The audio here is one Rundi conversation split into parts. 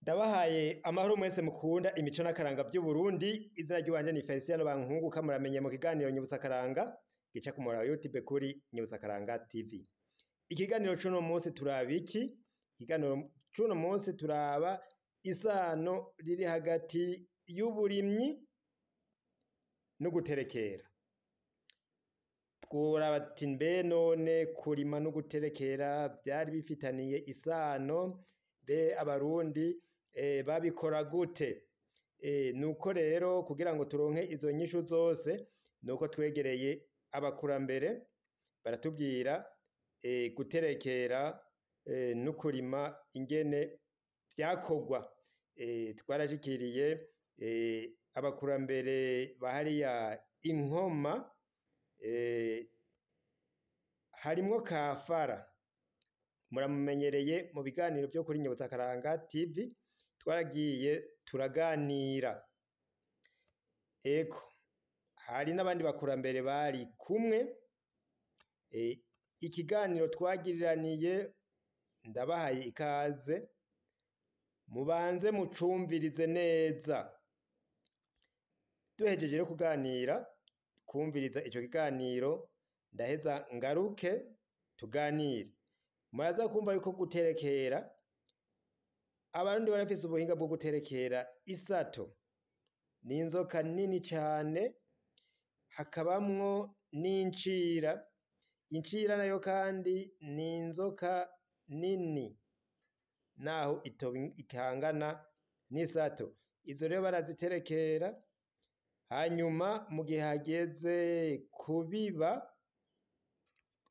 Ndabahaye amahoro mwese mukunda imico n'akaranga vy'Uburundi. Izina ry'iwanje ni Feliciano Bankunguka, muramenye mu kiganiro Nyibutsa Akaranga gica ku muhora wa YouTube kuri Nyibutsa Akaranga TV. Ikiganiro c'uno munsi turaba iki? Ikiganiro c'uno munsi turaba isano riri hagati y'uburimyi no guterekera. Tworaba ati mbe none kurima no guterekera vyari bifitaniye isano, mbe abarundi babikora gute? Nuko rero kugira ngo turonke izo nyishu zose, nuko twegereye abakurambere baratubwira guterekera no kurima ingene vyakorwa. Twarashikiriye abakurambere ba hariya Inkoma, harimwo Kafara, muramumenyereye mu biganiro vyo kuri Nyibutsa Akaranga TV, twaragiye turaganira. Ego, hari n'abandi bakurambere bari kumwe, ikiganiro twagiriraniye ndabahaye ikaze, mubanze mucumvirize neza. Duhejeje rero kuganira, kumviriza ico kiganiro, ndaheza ngaruke tuganire. Muraza kumva yuko guterekera, abarundi barafise ubuhinga bwo guterekera isato. Ni inzoka nini cane, hakabamwo n'incira. Incira nayo kandi ni inzoka nini, naho itangana n'isato. Izo rero baraziterekera, hanyuma mu gihe hageze kubiba,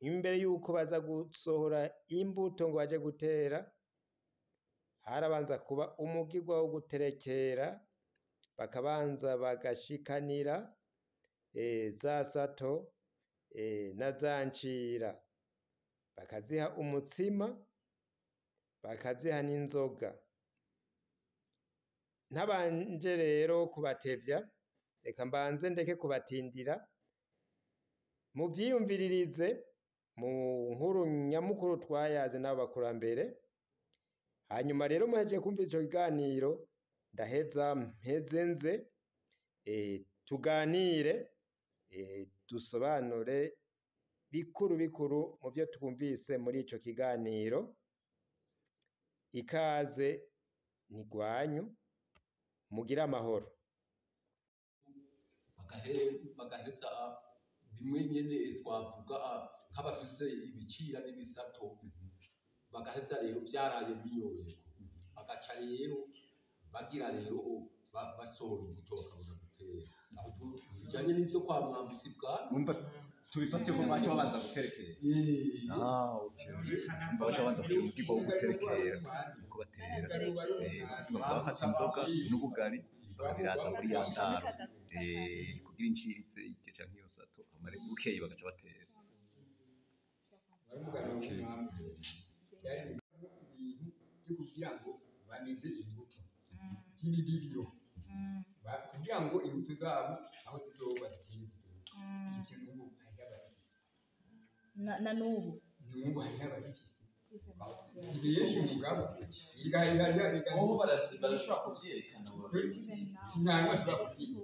imbere yuko baza gusohora imbuto ngo baje gutera, harabanza kuba umugirwa wo guterekera, bakabanza bagashikanira za sato na za ncira, bakaziha umutsima, bakaziha n'inzoga. Ntabanje rero kubatevya, reka mbanze ndeke kubatindira, muvyiyumviririze mu nkuru nyamukuru twayaze n'abo bakurambere. Hanyuma rero muhejeje kumva ico kiganiro, ndaheza mpeze nze tuganire, dusobanure bikuru bikuru mu vyo twumvise muri ico kiganiro. Ikaze ni rwanyu, mugire amahoro. Bagaheza bimwe nyene twavuga nk'abafise ibicira n'ibisato, bagaheza rero vyaraye binyoye, bagaca rero bagira rero basohora imbuto bakabona gutera. Bijanye n'ivyo kwa Mwambutsi bwa Umva, tubifate ko baca babanza guterekera. Ah, okay. Umva, baca babanza kugira umugirwa wo guterekera uko batera. Kuvuga ngo bafata inzoga n'ubugari bakabiraza muri ya ndaro, kugira inciritse iryo canke iyo sato, amare bukeye bagaca batera. Okay. Byari ibintu byo kugira ngo bameze imbuto by'ibibibiro, kugira ngo imbuto zabo aho zizogwa zitere ziduga. Ibyo n'ubu hariho ababifise. Na n'ubu. N'ubu hariho ababifise, si benshi mugabo iga Bobo barashobora kuvyerekana. Nta n'umwe ashobora kubyiga,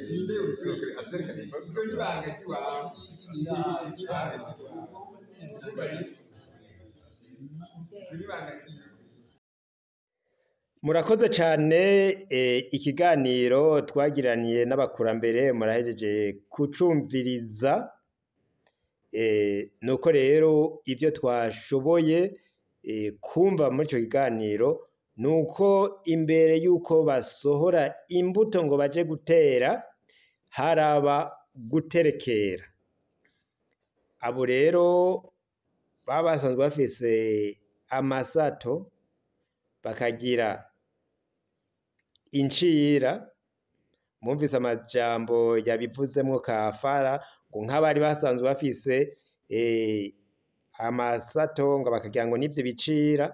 ninde yobishoboye? Avyerekana ibibazo. Ibyo n'ibanga ry'iwawe, n'ibanga ry'iwawe, n'ibanga ry'iwawe. Murakoze cane, ikiganiro twagiraniye n'abakurambere murahejeje kucumviriza. Nuko rero ivyo twashoboye kumva muri ico kiganiro nuko imbere yuko basohora imbuto ngo baje gutera, haraba guterekera. Abo rero baba basanzwe bafise amasato, bakagira incira. Mwumvise amajambo yabivuzemwo Kafara, ngo nk'abari basanzwe bafise amasato ngo bakagira ngo nivyo bicira,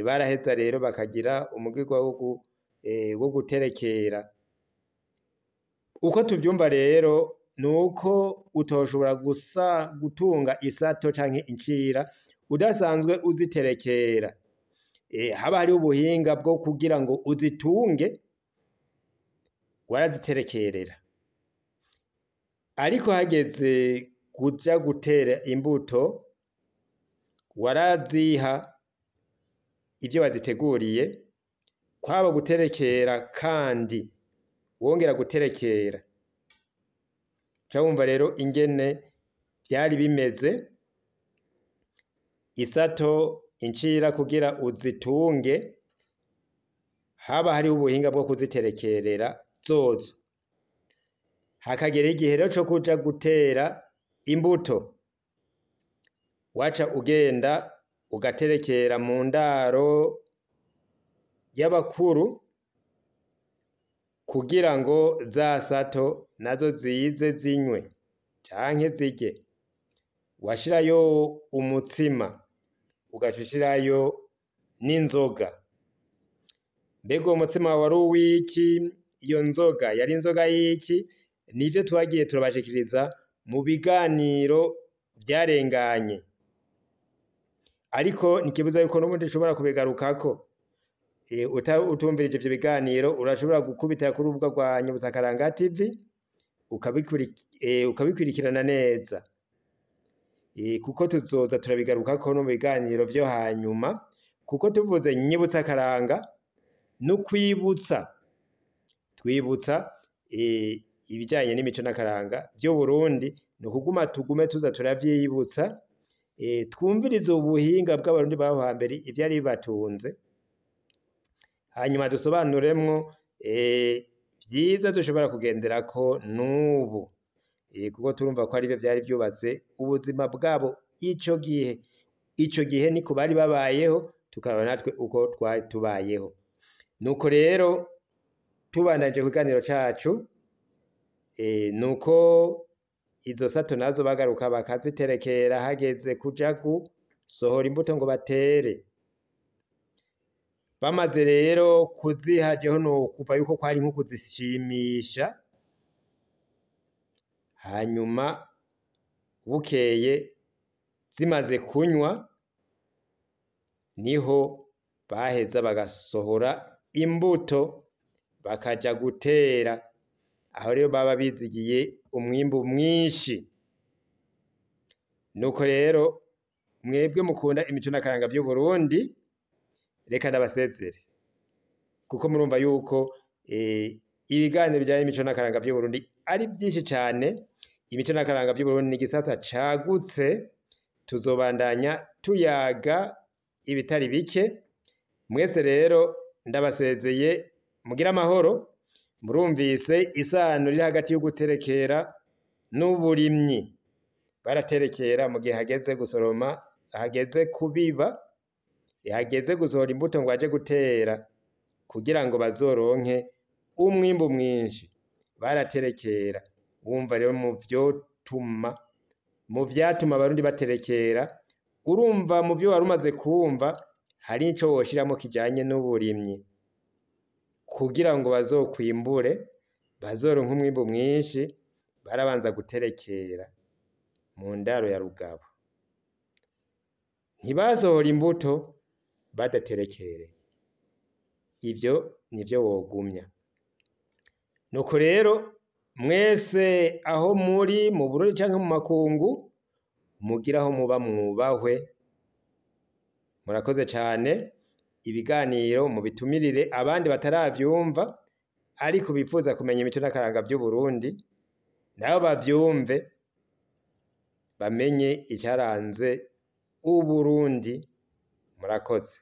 baraheza rero bakagira umugirwa wo guterekera. Uko tuvyumva rero nuko utoshobora gusa gutunga isato canke incira udasanzwe uziterekera. Haba hariho ubuhinga bwo kugira ngo uzitunge, waraziterekerera. Ariko hageze kuja gutera imbuto, waraziha ivyo waziteguriye, kwaba guterekera kandi wongera guterekera. Uca wumva rero ingene vyari bimeze, isato, incira kugira uzitunge, haba hariho ubuhinga bwo kuziterekerera zozo. Hakagera igihe rero co kuja gutera imbuto, waca ugenda ugaterekera mu ndaro y'abakuru kugira ngo za sato nazo zize zinywe canke zirye. Washirayo umutsima, ugaca ushirayo n'inzoga. Mbega uwo mutsima wari uw'iki? Iyo nzoga yari inzoga y'iki? Nivyo twagiye turabashikiriza mu biganiro vyarenganye, ariko ntikibuza yuko n'ubundi ushobora kubigarukako. Utumvirije ivyo biganiro, urashobora gukubita ku rubuga rwa Nyibutsakaranga TV ukabikurikirana neza, kuko tuzoza turabigarukako no mu biganiro vyo hanyuma, kuko tuvuze Nyibutsakaranga n'ukwibutsa, twibutsa ibijanye n'imico n'akaranga vy'Uburundi, ni ukuguma tugume tuza turavyibutsa, twumvirize ubuhinga bw'Abarundi b'aho hambere ivyari bibatunze, hanyuma dusobanuremwo vyiza dushobora kugenderako n'ubu, kuko turumva ko arivyo vyari vyubatse ubuzima bwabo ico gihe. Ico gihe niko bari babayeho, tukaraba natwe uko twari tubayeho. Nuko rero tubandanije ku kiganiro cacu, nuko izo sato nazo bagaruka bakaziterekera hageze kuja gusohora imbuto ngo batere. Bamaze rero kuziha, jeho nokuva yuko kwari nko kuzishimisha, hanyuma bukeye zimaze kunywa niho baheza bagasohora imbuto bakaja gutera. Aho rero baba bizigiye umwimbu mwinshi. Nuko rero mwebwe mukunda imico n'akaranga vy'Uburundi, reka ndabasezere, kuko murumva yuko ibiganiro bijanye n'imico n'akaranga vy'Uburundi ari vyinshi cane. Imico n'akaranga vy'Uburundi ni igisata cagutse, tuzobandanya tuyaga ibitari bike. Mwese rero ndabasezeye, mugire amahoro. Murumvise isano riri hagati y'uguterekera n'uburimyi. Baraterekera mu gihe hageze gusoroma, hageze kubiba, hageze gusohora imbuto ngo baje gutera kugira ngo bazoronke umwimbu mwinshi. Baraterekera. Wumva rero mu vyatuma Abarundi baterekera, urumva mu vyo wari umaze kumva hari ico woshiramo kijanye n'uburimyi kugira ngo bazokwimbure, bazoronke umwimbu mwinshi. Barabanza guterekera mu ndaro ya rugabo, ntibasohora imbuto badaterekereye. Ivyo nivyo wogumya. Nuko rero mwese aho muri mu Burundi canke mu makungu, mugire aho muba mwubahwe. Murakoze cane. Ibiganiro mubitumirire abandi bataravyumva ariko bifuza kumenya imico n'akaranga vy'Uburundi, nabo bavyumve, bamenye icaranze Uburundi. Murakoze.